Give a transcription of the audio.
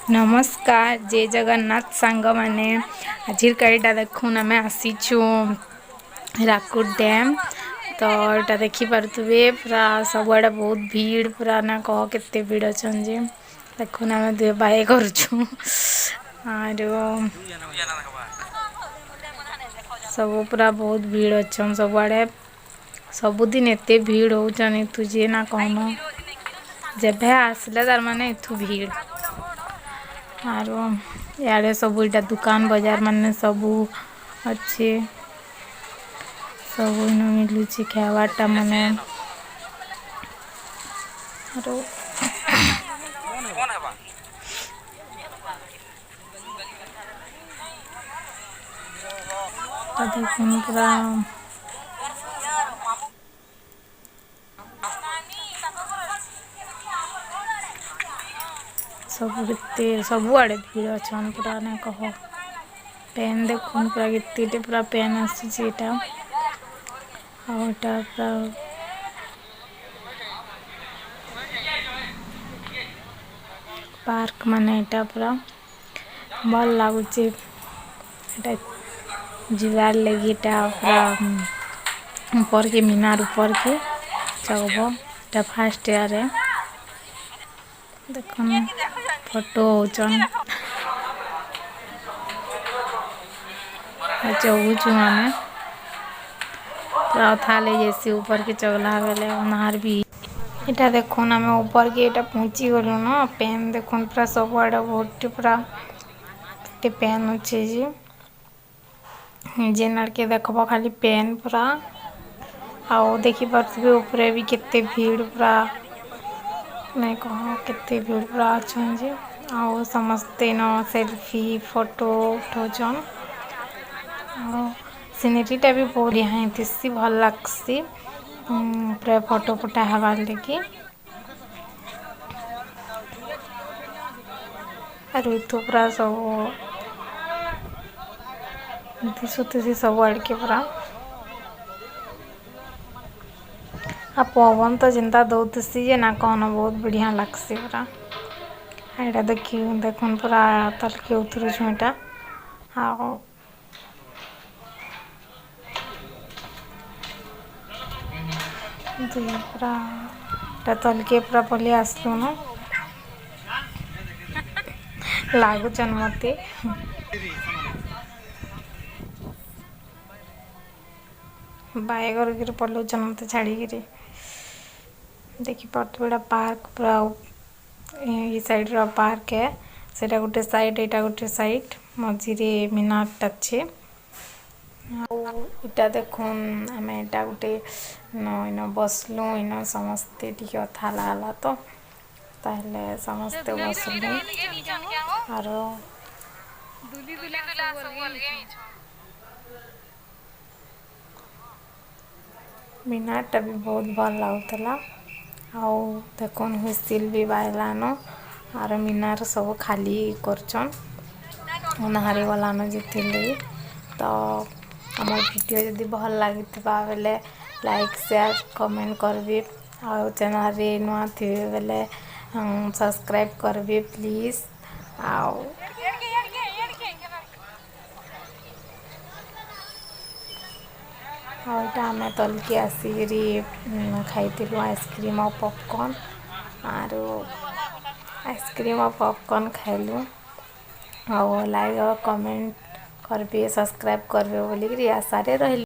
ନମସ୍କାର, ଜୟ ଜଗନ୍ନାଥ ସାଙ୍ଗମାନେ। ଆଜିର ଏଇଟା ଦେଖୁନ୍, ଆମେ ଆସିଛୁ ହୀରାକୁଦ ଡ୍ୟାମ୍। ତ ଏଇଟା ଦେଖିପାରୁଥିବେ, ପୁରା ସବୁଆଡ଼େ ବହୁତ ଭିଡ଼ ପୁରା, ନା କହ କେତେ ଭିଡ଼ ଅଛନ୍ ଯେ। ଦେଖୁନ୍, ଆମେ ଦୁଏ ବାଏ କରୁଛୁ ଆରୁ ସବୁ ପୁରା ବହୁତ ଭିଡ଼ ଅଛନ୍ ସବୁଆଡ଼େ। ସବୁଦିନ ଏତେ ଭିଡ଼ ହଉଛନ୍ ଏଥୁ ଯେ ନା କହନ। ଯେଭେ ଆସିଲେ ତାର ମାନେ ଏଥୁ ଭିଡ଼। ଆରୁ ଇଆଡ଼େ ସବୁ ଏଇଟା ଦୁକାନ ବଜାର ମାନେ ସବୁ ଅଛି, ସବୁ ଇନୁ ମିଲୁଛି ଖାଇବାରଟା ମାନେ। ଆରୁ ଦେଖୁନ୍, ପୁରା ସବୁ କେତେ ସବୁଆଡ଼େ ଭିଡ଼ ଅଛନ୍ ପୁରା, ନାଇଁ କହ। ପେନ୍ ଦେଖୁନ୍, ପୁରା କେତେଟେ ପୁରା ପେନ୍ ଆସୁଛି ଏଇଟା। ଆଉ ଏଇଟା ପୁରା ପାର୍କ ମାନେ ଏଇଟା ପୁରା ଭଲ ଲାଗୁଛି। ଏଇଟା ଯିବାର୍ ଲାଗି ଏଇଟା ପୁରା ଉପରକେ, ମିନାର ଉପରକେ ଚଘବ। ଏଟା ଫାଷ୍ଟ ଇୟର। ଦେଖୁନ୍, ଫଟୋ ହଉଛନ୍, ଚଢୁଛୁ ଆମେ ପୁରା। ଅଥା ଲାଗିଯାଏସି ଉପରକେ ଚଗଲା ବେଲେ ଅନ୍ଧାର ବି। ଏଇଟା ଦେଖୁନ୍, ଆମେ ଉପରକେ ଏଇଟା ପହଞ୍ଚି ଗଲୁନ। ପେନ୍ ଦେଖୁନ୍, ପୁରା ସବୁଆଡ଼େ ବହୁତ ପୁରା କେତେ ପେନ୍ ଅଛି ଯେ, ଯେନ୍ ଆଡ଼କେ ଦେଖବ ଖାଲି ପେନ୍ ପୁରା। ଆଉ ଦେଖିପାରୁଥିବେ, ଉପରେ ବି କେତେ ଭିଡ଼ ପୁରା, ନାଇଁ କହ କେତେ ଭିଡ଼ ପୁରା ଅଛନ୍ ଯେ। ଆଉ ସମସ୍ତେ ନ ସେଲଫି ଫଟୋ ଉଠଉଛନ୍। ଆଉ ସିନେରୀଟା ବି ବଢ଼ିଆ ହେଇଥିସି, ଭଲ ଲାଗ୍ସି ପୁରା ଫଟୋ ଫୁଟା ହେବାର୍ ଲାଗି। ଆରୁ ଏଠୁ ପୁରା ସବୁ ଦିଶୁଥିସି ସବୁ ଆଡ଼କେ ପୁରା। ଆଉ ପବନ ତ ଯେନ୍ତା ଦଉଥିସି ଯେ ନା କହନ, ବହୁତ ବଢ଼ିଆ ଲାଗ୍ସି ପୁରା। ଏଇଟା ଦେଖି ଦେଖୁନ୍, ପୁରା ତଲକେ ଉତରୁଛୁ ଏଇଟା। ଆଉ ପୁରା ଏଟା ତଲକେ ପୁରା ପଲେଇ ଆସିଲୁନ। ଲାଗୁଛନ୍ ମତେ। ବାଏ କରିକିରି ପଲଉଛନ୍ ମତେ ଛାଡ଼ିକିରି। ଦେଖିପାରୁଥିବେ, ଏଇଟା ପାର୍କ ପୁରା। ଏଇ ସାଇଡ଼ର ପାର୍କ ହେ, ସେଇଟା ଗୋଟେ ସାଇଡ଼, ଏଇଟା ଗୋଟେ ସାଇଡ଼, ମଝିରେ ମିନାରଟା ଅଛି। ଆଉ ଇଟା ଦେଖୁନ୍, ଆମେ ଏଇଟା ଗୋଟେ ଇନ ବସଲୁ। ଇନ ସମସ୍ତେ ଟିକେ ଅଥା ଲାଗଲା ତ ତାହେଲେ ସମସ୍ତେ ବସଲୁ। ଆରୁ ଦୁଲି ଦୁଲା ସବୁ ଅଲଗା ହେଇଛନ୍। ମିନାରଟା ବି ବହୁତ ଭଲ ଲାଗୁଥିଲା। ଆଉ ଦେଖୁନ୍, ହୁଇସିଲ୍ ବି ବାଜଲାନ। ଆର ମିନାର ସବୁ ଖାଲି କରୁଛନ୍, ଅନ୍ଧାର ଗଲାନ ଯେଥିର୍ଲାଗି। ତ ଆମର ଭିଡ଼ିଓ ଯଦି ଭଲ ଲାଗିଥିବା ବେଲେ ଲାଇକ୍, ସେୟାର, କମେଣ୍ଟ କରିବେ। ଆଉ ଚ୍ୟାନେଲ୍ରେ ନୂଆ ଥିବେ ବେଲେ ସବସ୍କ୍ରାଇବ୍ କରିବେ ପ୍ଲିଜ୍। ଆଉ ଇଆଡ଼କେ, ଇଆଡ଼କେ, ଇଆଡ଼କେ। ଆଉ ଏଇଟା ଆମେ ତଲକି ଆସିକିରି ଖାଇଥିଲୁ ଆଇସ୍କ୍ରିମ୍ ଆଉ ପପକର୍ନ। ଆରୁ ଆଇସ୍କ୍ରିମ୍ ଆଉ ପପକର୍ନ ଖାଇଲୁ। ଆଉ ଲାଇକ୍ ଆଉ କମେଣ୍ଟ କରିବେ, ସବସ୍କ୍ରାଇବ୍ କରିବେ ବୋଲିକିରି ଆଶାରେ ରହିଲି।